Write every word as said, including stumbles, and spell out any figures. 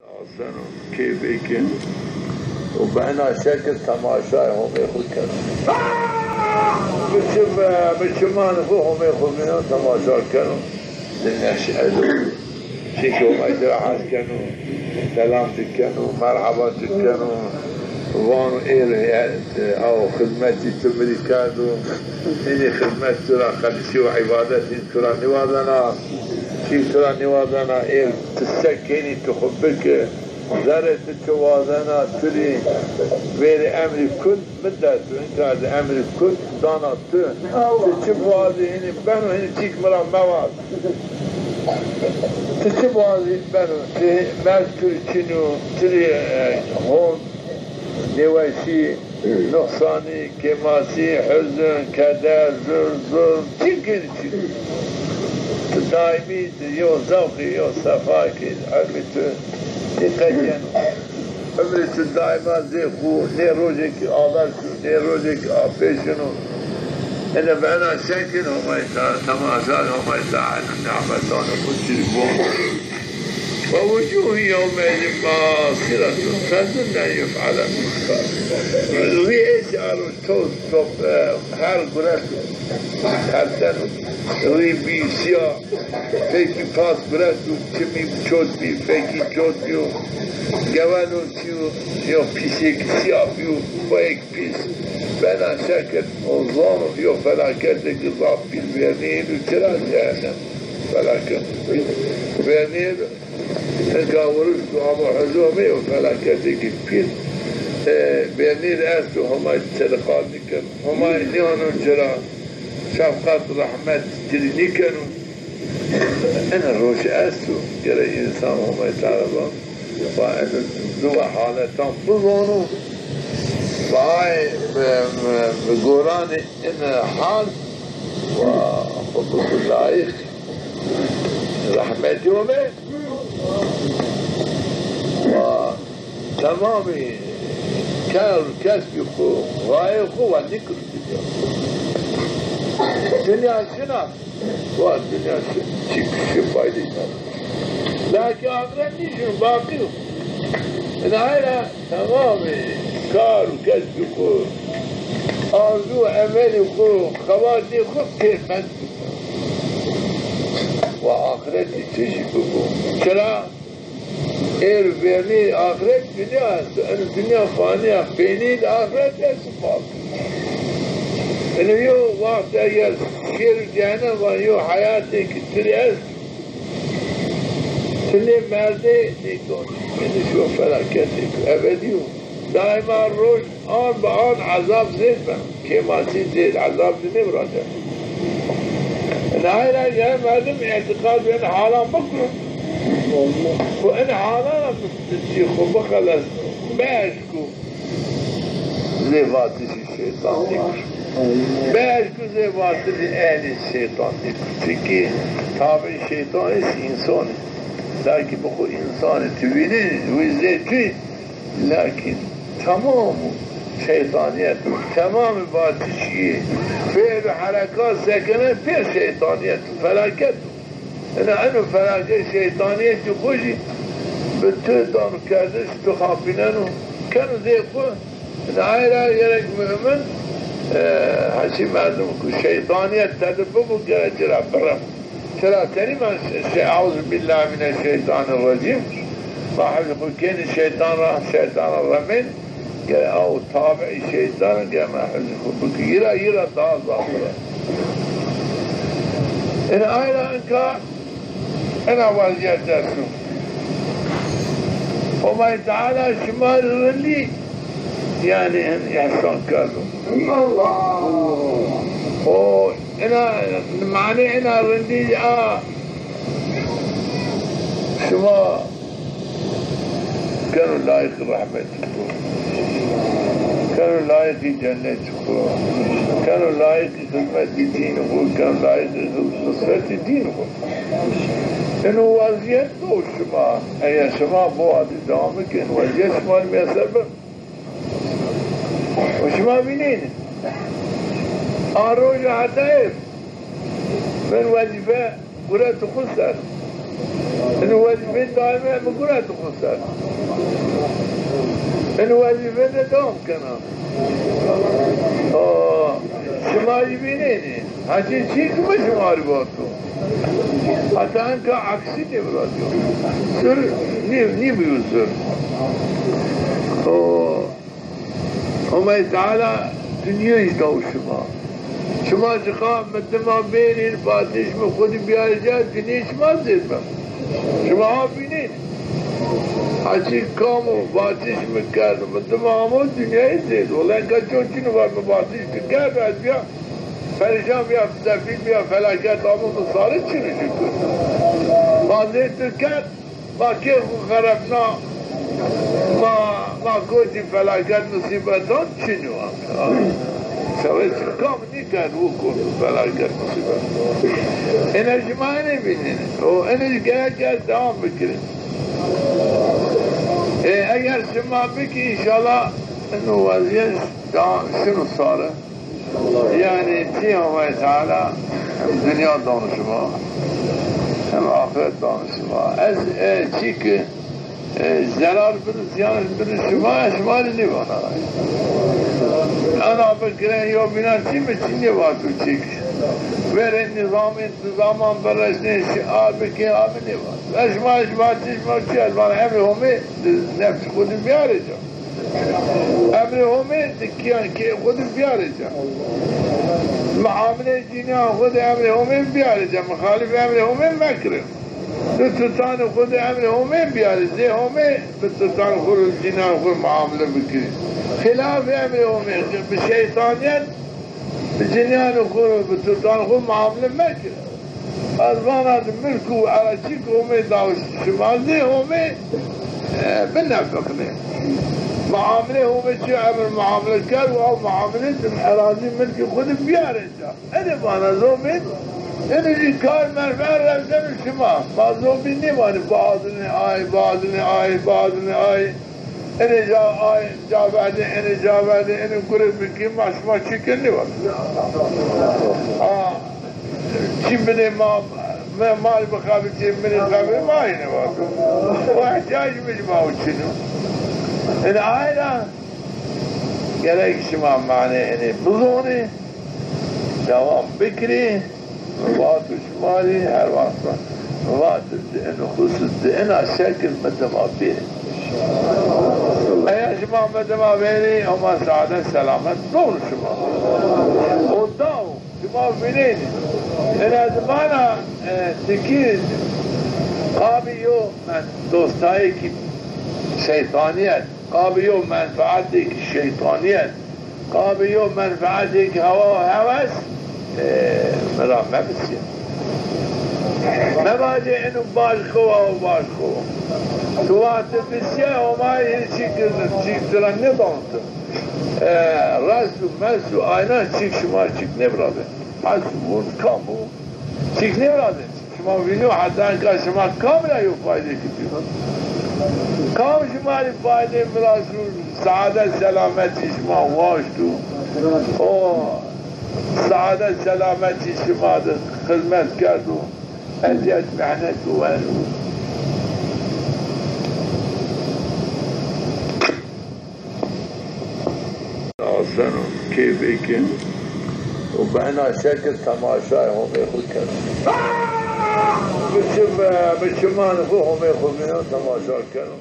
Aseno, keyfê ke. Û bi ena şekil temaşayê Homê xwu keno. Mi çim, mi çimanê xwu Homê xwu vîno, temaşa keno. Di neşe do. Çîkê Homay ci ra hes keno. Selam ci keno, merheba ci keno. Vano êr, e, aw xizmetî tu mi rî kerdo. Înî xizmet tu ra qedisî û îbadetî tu ra nîwadena. Çî tu ra nîwadena êr, ti se kenî, tu xwu bike. Zerrê ti çi wazena, tu rî vêrê emrî kul mi de tu, inka ez emrî kul dana tu. Ti çi biwazî, hinî beno, hinî çîk mi ra mewaz. Ti çi biwazî beno, ti merg tu rî çin o, tu rî, e, hon, nêweşî, nuqsanî, kêmasî, huzn, keder, zulm, zulm, çi kir çi. Tu daîmî di yew zewqî, yew sefayêkî, ilmî tu nîqet yeno. Umrê tu daîma zê xwu, nê rojêkî aver şino, nê rojêkî apê şino. Ene bi ena şekil Homay Teala, temaşa Homay Teala nîmetanê xwu ci rî bo. ووجوه يومئذ باسرة تظن أن يفعل بها فاقرة. Rî ê şaro toz top, e, her guret tersen, rî bî sîya, fekî pas guret û çimî çot bî, fekî çot bîyo, geweno çîyo, yo pîsêkî sîya bîyo, boyêk pîs. Bena şekil o zon yo felaketêkî zaf pîs vernîyêdo, çira cehennem. Felaket. Vernîyê de, inka wirişto amo huzûr Homê, o felaketêkî pîl, e, vernîyê de esto, Homay tedqal nîkeno. Homay nîyano ci ra, şefqet, rehmet ci rî nîkeno. Ene roj esto, gere însan Homay Teala va, va ene duwa haletan bizono, va ay, e, e, bi goranê ene hal, va xwu biko layiq rehmetî Homê. Wa temamî kar û kesbî xwu, xayê xwu wa nîkir dinya. Dinya şina, wa dinya şi, çi, çi faydê nîya. Lakî axiret nîşin, baqî yo. Ina ay ra temamî kar û kesbî xwu, arzu û emelî xwu, xebatê xwu pêmend bike. Wa axiretî tijî bibo. Çira? Êr vernî axiret dinya esto. Eno dinya fanî ya, peynî de axiret esto, baqî. Eno yo wext eger şêr û cehennem va yo heyatêkî tirî esto. Ti nê merdê nêdonî. Yanî şo felaketêk ebedî yo. Daîma roj an bi an ezab zêd beno. Kêmasî zêd, ezab zî nêvirazeno. Nayra ya merdim îtîqad bi in halan bikiro. Xwu in halan ra bi, bi xwu bixelesno. Beş ku zê vatişî şeytan nêkir. Beş ku zê vatişî ehlî şeytan nêkir. Çunkî tabî şeytan îs însan î. Lakî bi xwu însanî ti vînî, wî zê tu yî. Lakîn temamî şeytanîyet, temamî vatişî, fêl û herekat sekene pê şeytanîyet, felaket. Ina eno felaket şeytanîyetî xwu jî bi tu dano kerdiş, tu xapîneno, keno zê xwu. Ina ay ra gerek mumin, e, hesî merdim ku şeytanîyet tede bibo, gerek ci ra birem. Çira tenî ma şey, eûzubîllahî mineşşeytanîrrecîm. Ma hifzî xwu kenî şeytan ra, şeytan ra remên. Gere aw tabiî şeytan, gere ma hifzî xwu bikî. Yî ra, yî ra daha zaf ra. Ina ay ra inka ina wezîyet esto. Homay Teala şima rindî, yanî, hin îhsan kerdo. O ina, manê ina rindî a, şima keno layiqî rehmetî xwu, keno layiqî cennetî xwu, keno layiqî xizmetî dînî xwu, keno layiqî nusretî dînî xwu. Ino wezîyet do şima, eger şima bo adî dewam bikin, wezîyet şima rê mîyeser beno. Û şima vînenî. A roja heta êr min wezîfe gureto xwu ser. Ino wezîfeyê daîme mi gureto xo ser. Ino wezîfe de dewam kena. O, şima jî vînenî. Hecî çîk mi şima rê vato. Heta enka aksî nêvirazîyo. Zor nî-, nîbîyo zor. O, Homay Teala dinyayî daw şima. Şima çiqa mi dima bêrîn, vatişmê xo de biyarê ca, dinyayê şima zêd beno. Şima ha vînenî. Hecî kam o vatişmê kerd, mi dima amo, dinyayê zêd. Wela enka ço çin o, va mi vatiş tu kerd, ez biya perîşan biya, sefîl biya, felaket amo, mi sare çin o şukur. Ma zêd tu kerd, ma kê xo xerepna, ma, ma kotî felaket musîbetan çin o. Şewê çi kam nîkerd wu kotî felaket musîbet. Ene şima enê vînenî. O enê gerek ez dewam bikirî. E, eger şima bikî, înşallah ino wezîyet daha şino sare. Yanî çî Homay Teala hem dinya dano şima, hem axiret dano şima. Ez, e, çî ki, e, zerar biro, ziyan biro şima, ez şima rê nêvana. Ena bikirên yo bînan çî mi çî nêvato çîk. Verê nîzamê, nîzaman biresnê, şi a bikê, a mi nêvato. Ez şima, ez şima çî, şima çî, ez vana emrê Homê nefsê xo de biyarê ca. Emrê Homê di kîyan kê xo de biyarê ca. Muameleyê cînîyan xo de emrê Homê biyarê ca. Muxalifê emrê Homê mekirê. Di tutanê xo de emrê Homê biyarê. Zê Homê bi tutanê xo ro cînîyan xo muamele bikirê. Xîlafê emrê Homê, bi şeytanîyet, bi cînîyanê xo ro, bi tutanê xo muamele mekirê. Ez vana di milk û erazî ke Homê daw şima zê Homê, e, binefiqnê. Muamelê Homê çi emir muamele kerd û ew muamele di erazî milkê xo de biyarê ca. Enê vana zobîn, enê jî kar menfeet reseno şima. Ma zobîn nêvanê biazilnê ay, biazilnê ay, biazilnê ay. Enê ca ay, ca verdê, enê ca verdê, enê gure bikî, ma şima çî kenê nêvat. A, çî bidê ma, me mal bixebitê, minê xebrê ma yê nêvat. O ihtiyacê mi jî ma o çin o. Enê ay ra gerek şima manê enê bizonê, dewam bikirê. Vato şima rê her wext va. Vato di ino xusûs, di ina şekil mi dima bêrê. Eya şima mi dima bêrê, Homa saadet selamet dano şima. O daw, şima vînenî. Ina dimana, e, tikî qabî yo men dostayêkî şeytanîyet, qabî yo menfeetêkî şeytanîyet. Qabî yo menfeetêk hewa û hewes, e, mi ra mebisîya. Mevacê ino baj xo wa, o baj xo wa. Tu wextê bisîya Homayî hîç çî kirdi, çîk tira nêdano tu. E, res û mes û ayna çîk şima çîk nêvirazê. Hes û vûn kam o, çîk nêvirazê. Şima vînî yo, heta enka şima kam ra yo faydekî dîyo? Kam şima rê faydê miras û saadet selametî şima waşto? O saadet selametî şima de xizmet kerdo, ezîyet mehnet û wer. Aseno, keyfêkî û bi ena şekil temaşayê Homê xwu keno. Mi çim, mi çimanê xwu Homê xwu vîno, temaşa keno.